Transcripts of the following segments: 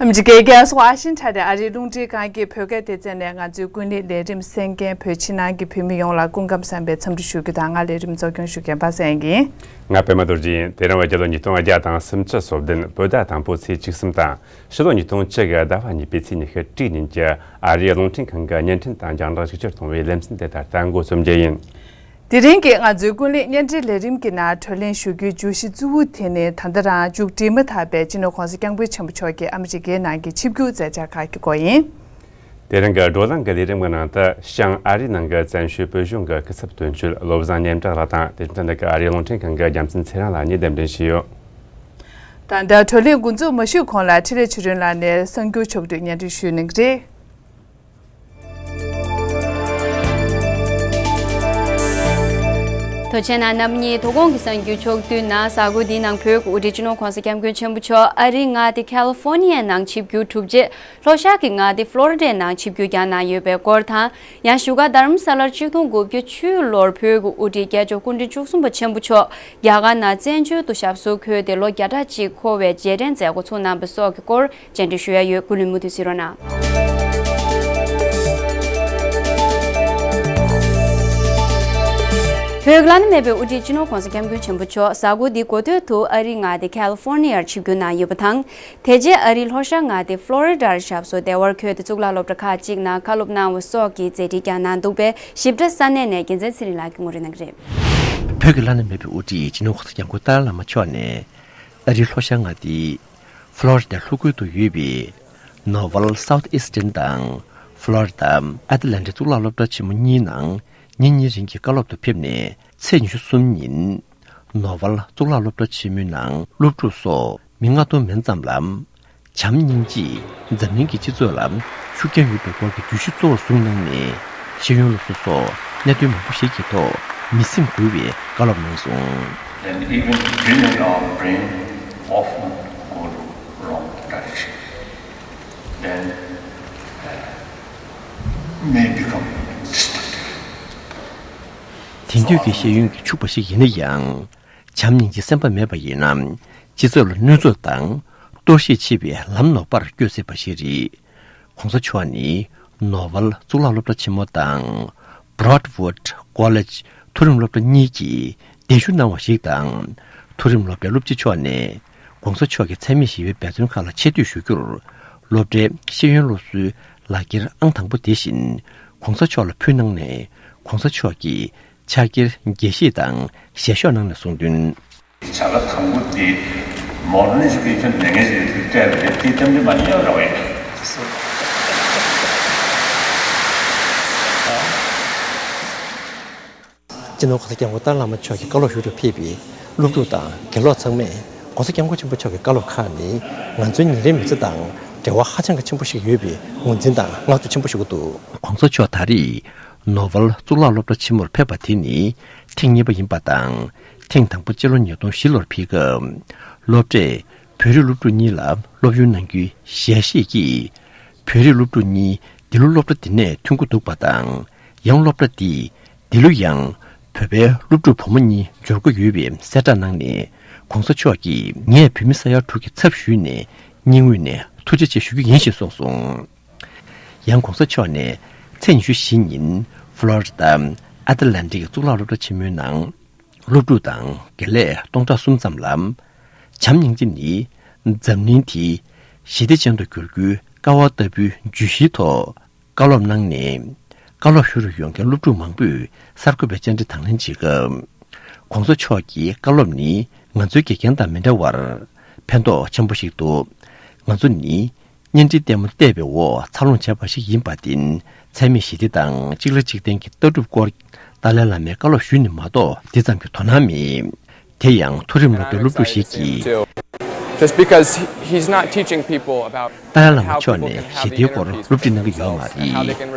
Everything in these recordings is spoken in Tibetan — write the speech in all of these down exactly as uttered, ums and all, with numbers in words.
ཨ་མི་རི་ཀའི་རྒྱལ་ས་ཝ་ཤིང་ཊོན་ནས་ཨ་རིའི་རླུང་འཕྲིན་ཁང་གི་བོད་སྐད་སྡེ་ཚན་ནས་ང་ཚོའི་ཀུན་གླེང་ལས་རིམ་གསན་མཁན་བོད་ཕྱི་ནང་གི་བོད་མི་ཡོངས་ལ་སྐུ་ཁམས་བཟང་བའི་འཚམས་འདྲི་ཞུ་རྒྱུ་དང་། ང་ལས་རིམ་གཙོ་སྐྱོང་ཞུ་མཁན་པ་སངས་ཡིན། ང་པད་མ་རྡོ་རྗེ་ཡིན། དེ་རིང་བ་སྤྱི་ལོ་ཉིས་སྟོང་བརྒྱ་དང་སུམ་ཅུ་སོ་བདུན་བོད་ཟླ་དང་པོ་ཚེས་བཅུ་གསུམ་དང་། ཕྱི་ལོ་ཉིས་སྟོང་བཅུ་དགུ་ཟླ་བ་གཉིས་པའི་ཚེས་ཉི་ཤུ་རྩ་གཅིག་ཉིན་གྱི་ཨ་རིའི་རླུང་འཕྲིན་ཁང་གི་བརྙན་འཕྲིན་དང་རྒྱང་བསྒྲགས་ཞིབ་བཤེར་གཏོང་བའི་ལེ་ཚན་དེ་ད་ལྟ་འགོ་རྩོམ་རྒྱུ་ཡིན། དེ་རིང་གི་ང་ཚོའི་ཀུན་གླེང་བརྙན་འཕྲིན་ལས་རིམ་གྱི་ནང་བགྲོ་གླེང་ཞུ་རྒྱུའི་བརྗོད་གཞི་གཙོ་བོ་དེ་ནི། ད་ལྟ་རང་མཇུག་སྒྲིལ་མ་ཐག་པའི་སྤྱི་ནོར་༧གོང་ས་༧སྐྱབས་མགོན་ཆེན་པོ་མཆོག་གི་ཨ་མི་རི་ཀའི་ནང་གི་ཆིབས་བསྒྱུར་མཛད་འཆར་ཁག་གི་སྐོར་ཡིན། དེ་རིང་གི་བགྲོ་གླེང་གི་ལས་རིམ་གྱི་ནང་དུ། བྱང་ཨ་རིའི་ནང་གི་བཙན་བྱོལ་བོད་གཞུང་གི་སྐུ་ཚབ་དོན་གཅོད་བློ་བཟང་སྙན་གྲགས་ལགས་དང་། དེ་བཞིན་དུ་འདི་ག་ཨ་རིའི་རླུང་འཕྲིན་ཁང་གི་རྒྱལ་མཚན་ཚེ་རིང་ལགས་གཉིས་གདན་འདྲེན་ཞུས་ཡོད། ད་ལྟ་བགྲོ་གླེང་འགོ་འཛུགས་མ་ཞུས་གོང་ལ་འཕྲིན་ལས་ཆོས་སྒྲོན་ལགས་ནས་གསར་འགྱུར་ཕྱོགས་བསྡུས་སྙན་སྒྲོན་ཞུ་གནང་གི་རེད། ཐུགས་རྗེ་གནང་། རྣམ་གཉིས་དོ་དགོང་གི་གསར་འགྱུར་ཕྱོགས་བསྡུས་ནང་། གཟའ་འཁོར་འདིའི་ནང་བོད་ཀྱི་དབུ་ཁྲིད་སྤྱི་ནོར་༧གོང་ས་༧སྐྱབས་མགོན་ཆེན་པོ་མཆོག་ཨ་རིའི་མངའ་སྡེ་ཁ་ལི་ཧྥོ་ནི་ཡའི་ནང་ཆིབས་བསྒྱུར་གྲུབ་རྗེས། ལྷོ་ཤར་གྱི་མངའ་སྡེ་ཧྥ་ལོ་རི་ཌའི་ནང་ཆིབས་བསྒྱུར་བསྐྱངས་གནང་ཡོད་པའི་སྐོར་དང་། ཡང་བཞུགས་སྒར་རྡ་རམ་ས་ལར་ཆིག་སྟོང་དགུ་བརྒྱ་བཅུ་ལོར་བོད་ཀྱི་དབུ་ཁྲིད་རྒྱལ་མཆོག་སྐུ་ཕྲེང་བཅུ་གསུམ་པ་ཆེན་པོ་མཆོག་རྒྱ་གར་ནང་བཙན་བྱོལ་དུ་ཞབས་སོར་འཁོད་དེ་ལོ་བརྒྱ་ཕྲག་གཅིག་འཁོར་བའི་རྗེས་དྲན་མཛད་སྒོ་ཚོགས་གནང་བ་སོགས་ཀྱི་སྐོར་རྒྱས་འགྲེལ་ཞུ་ཡ་ཡོད། ཀུན་གླེང་མུ་མཐུད་གཟིགས་རོགས་གནང་། བོད་ཀྱི་བླ་ན་མེད་པའི་དབུ་ཁྲིད་སྤྱི་ནོར་༧གོང་ས་༧སྐྱབས་མགོན་ཆེན་པོ་མཆོག་གཟའ་འཁོར་འདིའི་འགོ་སྟོད་དུ་ཨ་རིའི་མངའ་སྡེ་ཁ་ལི་ཧྥོ་ནི་ཡར་ཆིབས་བསྒྱུར་གནང་ཡོད་པ་དང་། དེ་རྗེས་ཨ་རིའི་ལྷོ་ཤར་མངའ་སྡེ་ཧྥ་ལོ་རི་ཌར་ཞབས་སོར་བདེ་བར་འཁོད་དེ་གཙུག་ལག་སློབ་གྲྭ་ཁག་ཅིག་ནང་བཀའ་སློབ་གནང་བ་སོགས་ཀྱི་མཛད་འཕྲིན་བསྐྱངས་གནང་འདུག་པས། ཞིབ་ཕྲ་ས་གནས་ནས་རྒྱལ་མཚན་ཚེ་རིང་ལགས་ཀྱིས་ངོ་སྤྲོད་གནང་གི་རེད། བོད་ཀྱི་བླ་ན་མེད་པའི་དབུ་ཁྲིད་སྤྱི་ནོར་༧གོང་ས་༧སྐྱབས་མགོན་ཏཱ་ལའི་བླ་མ་མཆོག་ནས། ཨ་རིའི་ལྷོ་ཤར་མངའ་སྡེ་ཧྥ་ལོ་རི་ཌའི་ལྷོ་ཁུལ་དུ་ཡོད་པའི་ནོ་ཝལ་སའུཐ་ཨིསྟན་དང་ཧྥ་ལོ་རི་ཌ་ཨེ་ཏི་ལན་ཊིག་གཙུག་ལག་སློབ་གྲྭ་ཆེན་མོ་གཉིས་ནང་ཉིན་གཉིས་རིང་གི་བཀའ་སློབ་ཏུ་ཕེབས་ནས། ཚེས་ཉི་ཤུ་གསུམ་ཉིན་ནོ་ཝལ་གཙུག་ལག་སློབ་གྲྭ་ཆེན་མོའི་ནང་སློབ་ཕྲུག་སོགས་མི་ལྔ་སྟོང་མན་ཙམ་ལ་བྱམས་སྙིང་རྗེས་འཛམ་གླིང་གི་སྤྱི་ཚོགས་ལ་ཤུགས་རྐྱེན་ཡོད་པའི་སྐོར་གྱི་བརྗོད་གཞི་གཙོ་བོར་བཟུང་གནང་ནས། ཤེས་ཡོན་སློབ་གསོ་སོགས་གནད་དོན་མང་པོ་ཞིག་གི་ཐོག་མི་སེམས་འགུལ་བའི་བཀའ་སློབ་གནང་སོང་། And even brilliant our brain often go the wrong direction. Then, uh, may become destructive. དེང་དུས་ཀྱི་ཤེས་ཡོན་གྱིས་ཕྱུག་པ་ཞིག་ཡིན་ན་ཡང་། བྱམས་སྙིང་རྗེ་སེམས་པ་མེད་པ་ཡིན་ན། སྤྱི་ཚོགས་ལ་གནོད་འཚེ་དང་གཏོར་བཤིག་བྱེད་པའི་ལམ་ནོར་བར་བསྐྱོད་སྲིད་པ་ཞིག་རེད། ༸གོང་ས་མཆོག་ནི་ནོ་ཝལ་གཙུག་ལག་སློབ་གྲྭ་ཆེན་མོ་དང་། Broadwood College མཐོ་རིམ་སློབ་གྲྭ་གཉིས་ཀྱི་གདན་ཞུ་གནང་བ་ཞིག་དང་། མཐོ་རིམ་སློབ་གྲྭའི་སློབ་སྤྱི་མཆོག་ནས་༸གོང་ས་མཆོག་གི་མཚན་སྨད་ཞི་བའི་འབད་བརྩོན་ཁག་ལ་ཆེ་བསྟོད་ཞུ་རྒྱུར། སློབ་གྲྭའི་ཤེས་ཡོན་སློབ་གསོའི་ལག་འཁྱེར་ཨང་དང་པོ་དེ་བཞིན་༸གོང་ས་མཆོག་ལ་ཕུལ་གནང་ནས། ༸གོང་ས་མཆོག་གིས་ཕྱག་འཁྱེར་རྒྱས་བཤད་དང་ཞལ་ཤོག་གནང་ནས་གསུངས་དོན། བྱ་དགའ་དང་པོ་འདི་མོ་ཌན་ཨེ་ཇུ་ཀེ་ཤན་ལས་འགན་ཞིག་སྤྲད་པ་རེད། དེ་རྩ་འཛིན་པ་ཡིན་ཡང་ར་བ་ཡིན། སྤྱི་ནོར་༸གོང་ས་༸སྐྱབས་མགོན་ཏཱ་ལའི་བླ་མ་མཆོག་གི་བཀའ་སློབ་ཞུ་རུ་ཕེབས་པའི་སློབ་ཕྲུག་དང་དགེ་སློབ་ཚང་མས་༸གོང་ས་༸སྐྱབས་མགོན་ཆེན་པོ་མཆོག་གི་བཀའ་སློབ་ཁག་ནི་ང་ཚོའི་ཉིན་རེའི་མི་ཚེ་དང་འབྲེལ་བ་ཧ་ཅང་གི་ཆེན་པོ་ཞིག་ཡོད་པའི་ངོས་འཛིན་དང་བསྔགས་བརྗོད་ཆེན་པོ་ཞུ་གི་འདུག ༸གོང་ས་མཆོག་ད་རེས་ནོ་ཝལ་གཙུག་ལག་སློབ་གྲྭ་ཆེན་མོར་ཕེབས་པ་དེ་ནི་ཐེངས་གཉིས་པ་ཡིན་པ་དང་། ཐེངས་དང་པོ་སྤྱི་ལོ་ཉིས་སྟོང་བཞི་ལོར་ཕེབས་སྐབས། སློབ་གྲྭས་བོད་རིགས་སློབ་ཕྲུག་གཉིས་ལ་སློབ་ཡོན་གནང་རྒྱུའི་ཞལ་བཞེས་ཀྱིས། བོད་རིགས་སློབ་ཕྲུག་གཉིས་འདི་ལོ་སློབ་གྲྭ་འདི་ནས་ཐོན་གྱི་འདུག་པ་དང་། ཡང་སློབ་གྲྭ་འདིས་འདི་ལོ་ཡང་བོད་པའི་སློབ་ཕྲུག་བུ་མོ་གཉིས་འབྱོར་གྱི་ཡོད་པའི་གསལ་བསྒྲགས་གནང་ནས། ༸གོང་ས་མཆོག་གིས་ངས་བོད་མི་ས་ཡ་དྲུག་གི་ཚབ་ཞུས་ནས་སྙིང་དབུས་ནས་ཐུགས་རྗེ་ཆེ་ཞུ་རྒྱུ་ཡིན་ཞེས་གསུངས་སོང་། ཡང་༸གོང་ས་མཆོག་ནས་ཚེས་ཉི་ཤུ་བཞི་ཉིན་ཧྥ་ལོ་རི་ཌ་ཨེ་ཏི་ལན་ཊིག་གཙུག་ལག་སློབ་གྲྭ་ཆེན་མོའི་ནང་། སློབ་ཕྲུག་དང་དགེ་ལས་སྟོང་ཕྲག་གསུམ་ཙམ་ལ། བྱམས་སྙིང་རྗེ་ནི་འཛམ་གླིང་འདིའི་ཞི་བདེ་ཅན་དུ་འགྱུར་རྒྱུའི་ཀ་བ་ལྟ་བུའི་བརྗོད་གཞིའི་ཐོག་བཀའ་སློབ་གནང་ནས། བཀའ་སློབ་ཞུ་རུ་ཡོང་མཁན་སློབ་ཕྲུག་མང་པོས་གསར་འགོད་པའི་བཅར་འདྲི་དང་ལེན་བྱེད་སྐབས། ༸གོང་ས་མཆོག་གི་བཀའ་སློབ་ནི་ང་ཚོའི་དགེ་རྒན་དང་མི་འདྲ་བར་ཕན་ཐོགས་ཆེན་པོ་ཞིག་འདུག་ང་ཚོ་ནི། བརྙན་འཕྲིན་ལྟད་མོ་བལྟས་པའི་འོག་འཚར་ལོངས་བྱས་པ་ཞིག་ཡིན་པར་བརྟེན། འཚེ་མེད་ཞི་བདེ་དང་གཅིག་ལ་གཅིག་བརྟེན་གྱི་ལྟ་གྲུབ་སྐོར་ཏཱ་ལའི་བླ་མའི་བཀའ་སློབ་ཞུས་ནས་མ་གཏོགས་དེ་ཙམ་གྱི་དོ་སྣང་མེད། དེ་ཡང་མཐོ་རིམ་སློབ་གྲྭའི་སློབ་ཕྲུག་ཞིག་གིས། Just because he's not teaching people about ཏཱ་ལའི་བླ་མ་མཆོག་ནས་ཞི་བདེའི་སྐོར་སློབ་ཁྲིད་གནང་གི་ཡོད་མ་རེད།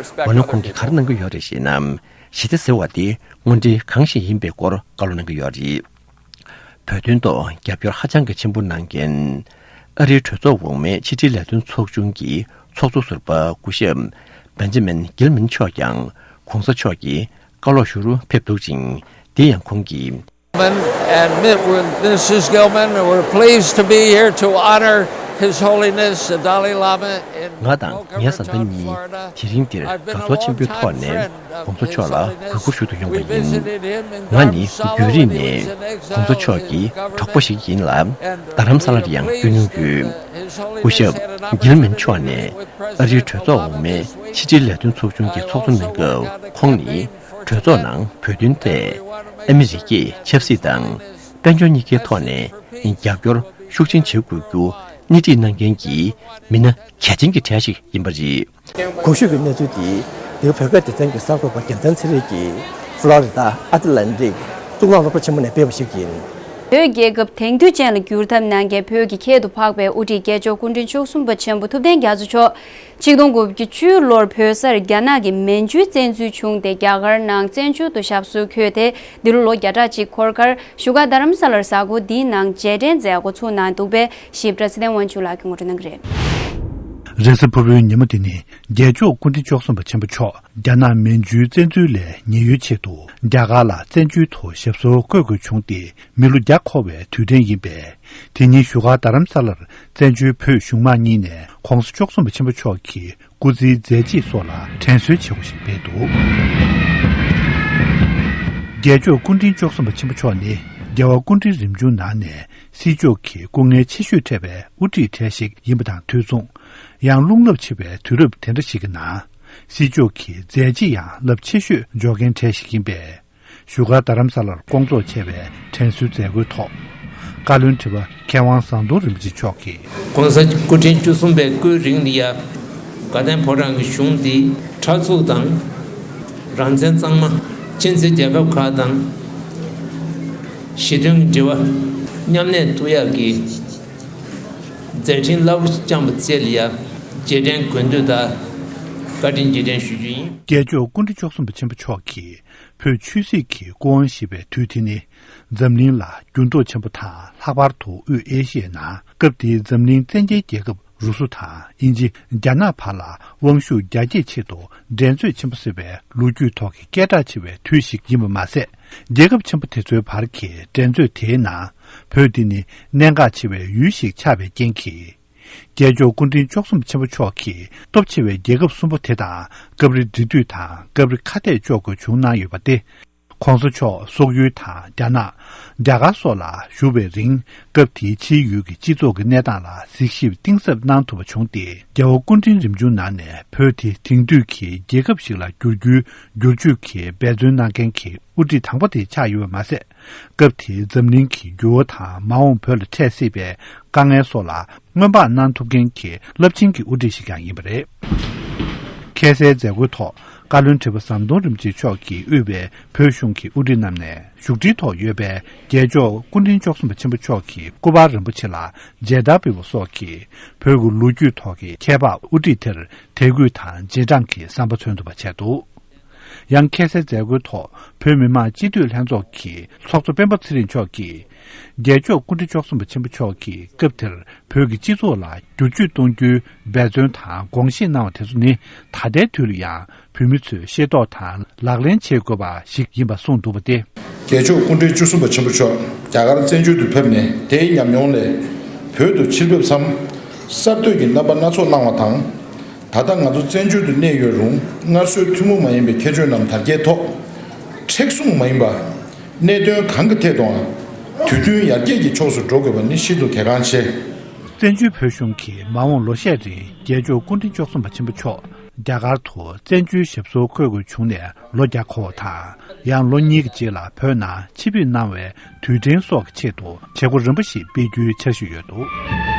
འོ་ན་ཁོང་གིས་ག་རེ་གནང་གི་ཡོད་རེད་ཞེ་ན། ཞི་བདེ་ཟེར་བ་དེ་དངོས་འབྲེལ་གང་ཞིག་ཡིན་པའི་སྐོར་བཀའ་སློབ་གནང་གི་ཡོད་རེད། བོད་དོན་ཐོག་རྒྱབ་སྐྱོར་ཧ་ཅང་གི་ཆེན་པོ་གནང་མཁན། ཨ་རིའི་གྲོས་ཚོགས་འོག་མའི་ཕྱི་དྲིལ་ལས་དོན་ཚོགས་ཆུང་གི་ཚོགས་གཙོ་ཟུར་པ་སྐུ་ཞབས་བེན་ཇ་མིན་གིལ་མན་མཆོག་ཀྱང་༸གོང་ས་མཆོག་གི་བཀའ་སློབ་ཞུ་རུ་ཕེབས་འདུག་ཅིང་། དེ་ཡང་ཁོང་གིས། And Mi- with Missus Gilman, we're pleased to be here to honor His Holiness the Dalai Lama in ང་དང་ངའི་བཟའ་ཟླ་གཉིས་དེ་རིང་འདིར་དགའ་ཚོར་ཆེན་པོའི་ཐོག་ནས་༸གོང་ས་མཆོག་ལ་གུས་བཀུར་ཞུ་དུ་ཡོང་བ་ཡིན། ང་ནི་བརྒྱུད་རིམ་ནས་༸གོང་ས་མཆོག་གི་གྲོགས་པོ་ཞིག་ཡིན་ལ། རྡ་རམ་ས་ལར་ཡང་བསྐྱོད་མྱོང་ཡོད། སྐུ་ཞབས་གྷིལ་མན་མཆོག་ནས་ཨ་རིའི་གྲོས་ཚོགས་འོག་མའི་ཕྱི་དྲིལ་ལས་དོན་ཚོགས་ཆུང་གི་ཚོགས་གཙོ་གནང་སྐབས། ཁོང་ནི་གྲོས་ཚོགས་ནང་བོད་དོན་ཐད་ཨ་མི་རི་ཀས་ཆབ་སྲིད་དང་དཔལ་འབྱོར་གཉིས་ཀའི་ཐོག་ནས་རྒྱབ་སྐྱོར་ཤུགས་ཆེན་བྱེད་དགོས་རྒྱུ་སྣེ་ཁྲིད་གནང་མཁན་གྱི་མི་སྣ་གལ་ཆེན་གྱི་གྲས་ཤིག་ཡིན་པ་རེད། གོང་ཞུས་ཀྱི་གནས་ཚུལ་འདི་འདིར་བོད་སྐད་སྡེ་ཚན་གྱི་གསར་འགོད་པ་རྒྱལ་མཚན་ཚེ་རིང་གིས་ཕློ་རི་ཌ་ཨ་ཏི་ལན་ཏིག་གཙུག་ལག་སློབ་གྲྭ་ཆེན་མོ་ནས་སྤེལ་བ་ཞིག་ཡིན། བོད་རྒྱལ་ཁབ་དེང་དུས་ཅན་ལ་བསྒྱུར་ཐབས་གནང་མཁན་བོད་ཀྱི་ཁྱད་དུ་འཕགས་པའི་དབུ་ཁྲིད་རྒྱལ་མཆོག་སྐུ་ཕྲེང་བཅུ་གསུམ་པ་ཆེན་པོ་ཐུབ་བསྟན་རྒྱ་མཚོ་མཆོག་ཆིག་སྟོང་དགུ་བརྒྱ་བཅུ་ལོར་བོད་སར་རྒྱ་ནག་གི་མན་ཇུའི་བཙན་འཛུལ་བྱུང་སྟེ། རྒྱ་གར་ནང་བཙན་བྱོལ་དུ་ཞབས་སོར་འཁོད་དེ། འདི་ལོ་ལོ་བརྒྱ་ཕྲག་གཅིག་འཁོར་ཁར་བཞུགས་སྒར་རྡ་རམ་ས་ལར་གཟའ་འཁོར་འདིའི་ནང་རྗེས་དྲན་མཛད་སྒོ་ཚུགས་གནང་འདུག་པས། ཞིབ་ཕྲ་ཚེ་བརྟན་དབང་ཕྱུག་ལགས་ཀྱིས་ངོ་སྤྲོད་གནང་གི་རེད། རེས་གཟའ་ཕུར་བུའི་ཉིན་མོ་འདི་ནི་རྒྱལ་མཆོག་སྐུ་ཕྲེང་བཅུ་གསུམ་པ་ཆེན་པོ་མཆོག་རྒྱ་ནག་མན་ཇུའི་བཙན་འཛུལ་ལས་ཉེན་གཡོལ་ཆེད་དུ་རྒྱ་གར་ལ་བཙན་བྱོལ་དུ་ཞབས་སོར་འཁོད་དགོས་བྱུང་སྟེ། མི་ལོ་བརྒྱ་འཁོར་བའི་དུས་དྲན་ཡིན་པས། དེ་ཉིན་བཞུགས་སྒར་རྡ་རམ་ས་ལར་བཙན་བྱོལ་བོད་གཞུང་མང་གཉིས་ནས་༸གོང་ས་མཆོག་གསུམ་པ་ཆེན་པོ་མཆོག་གི་སྐུ་ཚེའི་མཛད་རྗེས་སོགས་ལ་དྲན་གསོའི་བྱེད་སྒོ་ཞིག་སྤེལ་འདུག། རྒྱལ་མཆོག་སྐུ་ཕྲེང་བཅུ་གསུམ་པ་ཆེན་པོ་མཆོག་ནི་རྒྱལ་བ་སྐུ་ཕྲེང་རིམ་བྱོན་ནང་ནས་སྲིད་ཕྱོགས་ཀྱི་སྐུ་ངལ་ཆེ་ཤོས་འཕྲད་པའི་དབུ་ཁྲིད་གྲས་ཤིག་ཡིན་པ་དང་དུས་མཚུངས། ཡང་རླུང་རླབས་ཆེ་བའི་དུས་རབས་དེ་འདྲ་ཞིག་གི་ནང་སྲིད་ཕྱོགས་ཀྱི་མཛད་རྗེས་ཡང་རླབས་ཆེ་ཤོས་འཇོག་མཁན་གྲས་ཤིག་ཡིན་པས། བཞུགས་སྒར་རྡ་རམ་ས་ལར་སྐོང་ཚོགས་བྱས་པའི་དྲན་གསོའི་མཛད་སྒོའི་ཐོག། བཀའ་བློན་ཁྲི་པ་མཁས་དབང་ཟམ་གདོང་རིན་པོ་ཆེ་མཆོག་གིས། ༸གོང་ས་སྐུ་ཕྲེང་བཅུ་གསུམ་པའི་སྐུའི་རིང་ལ་ཡ། དགའ་ལྡན་ཕོ་བྲང་གི་གཞུང་འདི་ཕྲག་ཚུགས་དང་། རང་བཙན་གཙང་མ། ཆེས་མཐོའི་རྒྱལ་ཁབ་ཁག་དང་། ཞི་མཐུན་གྱི་འབྲེལ་བ་མཉམ་གནས་ཐུབ་ཡག་གི་མཛད་འཕྲིན་རླབས་པོ་བཅངས་པ་བཅས་ལ་ཡ། རྗེས་དྲན་དགོས་འདོད་དང་བཀའ་དྲིན་རྗེས་དྲན་ཞུ་རྒྱུ་ཡིན། རྒྱལ་མཆོག་སྐུ་ཕྲེང་བཅུ་གསུམ་པ་ཆེན་པོ་མཆོག་གིས། བོད་ཆོས་སྲིད་ཀྱི་སྐུ་དབང་བཞེས་པའི་དུས་དེ་ནི། འཛམ་གླིང་ལ་འགྱུར་ལྡོག་ཆེན་པོ་དང་། ལྷག་པར་དུ་དབུས་ཨེ་ཤི་ཡའི་ནང་སྐབས་དེའི་འཛམ་གླིང་བཙན་རྒྱལ་རྒྱལ་ཁབ་རུ་སུ་དང་དབྱིན་ཇི། རྒྱ་ནག་བར་ལ་དབང་ཤུགས་རྒྱ་སྐྱེད་ཆེད་དུ་འགྲན་རྩོད་ཆེན་པོ་ཟེར་བའི་ལོ་རྒྱུས་ཐོག་གི་སྐད་གྲགས་ཆེ་བའི་དུས་ཤིག་ཡིན་པ་མ་ཟད། རྒྱལ་ཁབ་ཆེན་པོ་དེ་ཚོའི་བར་གྱི་འགྲན་རྩོད་དེའི་ནང་བོད་འདི་ནི་གནད་འགག་ཆེ་བའི་ཡུལ་ཞིག་ཆགས་པའི་རྐྱེན་གྱིས། རྒྱལ་མཆོག་སྐུ་ཕྲེང་བཅུ་གསུམ་ཆེན་པོ་མཆོག་གིས་སྟོབས་ཆེ་བའི་རྒྱལ་ཁབ་གསུམ་པོ་དེ་དང་སྐབས་རེ་འབྲེལ་མཐུད་དང་སྐབས་རེ་ཁ་གཏད་གཅོག་དགོས་བྱུང་གནང་ཡོད་པ་སྟེ། ༸གོང་ས་མཆོག་སོག་ཡུལ་དང་རྒྱ་ནག་རྒྱ་གར་སོགས་ལ་བཞུགས་པའི་རིང་སྐབས་དེའི་ཕྱིའི་ཡུལ་གྱི་སྤྱི་ཚོགས་ཀྱི་གནས་སྟངས་ལ་གཟིགས་ཞིབ་གཏིང་ཟབ་གནང་ཐུབ་པ་བྱུང་སྟེ། རྒྱལ་བ་སྐུ་ཕྲེང་རིམ་བྱོན་ནང་ནས་བོད་དེ་དེང་དུས་ཀྱི་རྒྱལ་ཁབ་ཞིག་ལ་འགྱུར་རྒྱུའི་བསྒྱུར་བཅོས་ཀྱི་འབད་བརྩོན་གནང་མཁན་གྱི་དབུ་ཁྲིད་དང་པོ་དེ་ཆགས་ཡོད་པ་མ་ཟད། སྐབས་དེའི་འཛམ་གླིང་གི་འགྱུར་བ་དང་མ་འོངས་བོད་ལ་འཕྲད་སྲིད་པའི་དཀའ་ངལ་སོགས་ལ་སྔོན་དཔག་གནང་ཐུབ་མཁན་གྱི་རླབས་ཆེན་གྱི་དབུ་ཁྲིད་ཞིག་ཀྱང་ཡིན་པ་རེད། ཁ་སའི་མཛད་སྒོའི་ཐོག་བཀའ་བློན་ཁྲི་པ་ཟམ་གདོང་རིན་པོ་ཆེ་མཆོག་གིས་དབུས་པའི་བོད་གཞུང་གི་དབུ་ཁྲིད་རྣམས་ནས་བཞུགས་ཁྲིའི་ཐོག་ཡོད་པའི་རྒྱལ་མཆོག་སྐུ་ཕྲེང་བཅུ་གསུམ་པ་ཆེན་པོ་མཆོག་གི་སྐུ་པར་རིན་པོ་ཆེ་ལ་མཇལ་དར་སྤེལ་བ་སོགས་ཀྱིས་བོད་ཀྱི་ལོ་རྒྱུས་ཐོག་གི་ཁྱད་འཕགས་དབུ་ཁྲིད་དེར་དད་གུས་དང་རྗེས་འབྲང་གི་བསམ་པ་མཚོན་ཐུབ་པ་བྱས་འདུག། ཡང་ཁ་སའི་མཛད་སྒོའི་ཐོག་བོད་མི་མང་སྤྱི་འཐུས་ལྷན་ཚོགས་ཀྱི་ཚོགས་གཙོ་སྤེན་པ་ཚེ་རིང་མཆོག་གིས། རྒྱལ་མཆོག་སྐུ་ཕྲེང་བཅུ་གསུམ་པ་ཆེན་པོ་མཆོག་གིས་སྐབས་དེར་བོད་ཀྱི་སྤྱི་ཚོགས་ལ་བསྒྱུར་བཅོས་གཏོང་རྒྱུའི་འབད་བརྩོན་དང་དགོངས་བཞེས་གནང་བ་དེ་ཚོ་ནི་ད་ལྟའི་དུས་ལ་ཡང་བོད་མི་ཚོས་ཤེས་རྟོགས་དང་ལག་ལེན་བྱེད་དགོས་པ་ཞིག་ཡིན་པ་གསུངས་འདུག་པ་སྟེ། རྒྱལ་མཆོག་སྐུ་ཕྲེང་བཅུ་གསུམ་པ་ཆེན་པོ་མཆོག་རྒྱ་གར་བཙན་བྱོལ་དུ་ཕེབས་ནས་དེའི་ཉམས་མྱོང་ལས་བོད་དུ་ཕྱིར་ཕེབས་མཚམས་གསར་གཏོད་ཀྱི་རྣམ་པ་སྣ་ཚོགས་གནང་བ་དང་། ད་ལྟ་ང་ཚོ་བཙན་བྱོལ་དུ་གནས་ཡོད་རུང་སྔར་སྲོལ་ཐུན་མོང་མ་ཡིན་པའི་ཁྱད་ཆོས་རྣམས་དར་རྒྱས་ཐོག་མཁྲེགས་བཟུང་མ་ཡིན་པ། གནད་དོན་གང་གི་ཐད་དུའང་དུས་མཐུན་ཡར་རྒྱས་ཀྱི་ཕྱོགས་སུ་འགྲོ་དགོས་པ་ནི་ཤིན་ཏུ་གལ་འགངས་ཆེ། བཙན་བྱོལ་བོད་གཞུང་གིས་མ་འོངས་ལོ་ཤས་རིང་རྒྱལ་མཆོག་སྐུ་ཕྲེང་བཅུ་གསུམ་པ་ཆེན་པོ་མཆོག་རྒྱ་གར་དུ་བཙན་བྱོལ་ཞབས་སོར་འཁོད་དགོས་བྱུང་ནས་ལོ་བརྒྱ་འཁོར་བ་དང་། ཡང་ལོ་གཉིས་ཀྱི་རྗེས་ལ་བོད་ནང་ཆིབས་བསྒྱུར་གནང་བའི་དུས་དྲན་སོགས་ཀྱི་ཆེད་དུ་བྱེད་སྒོ་རིམ་པ་ཞིག་སྤེལ་རྒྱུའི་འཆར་གཞི་ཡོད་འདུག།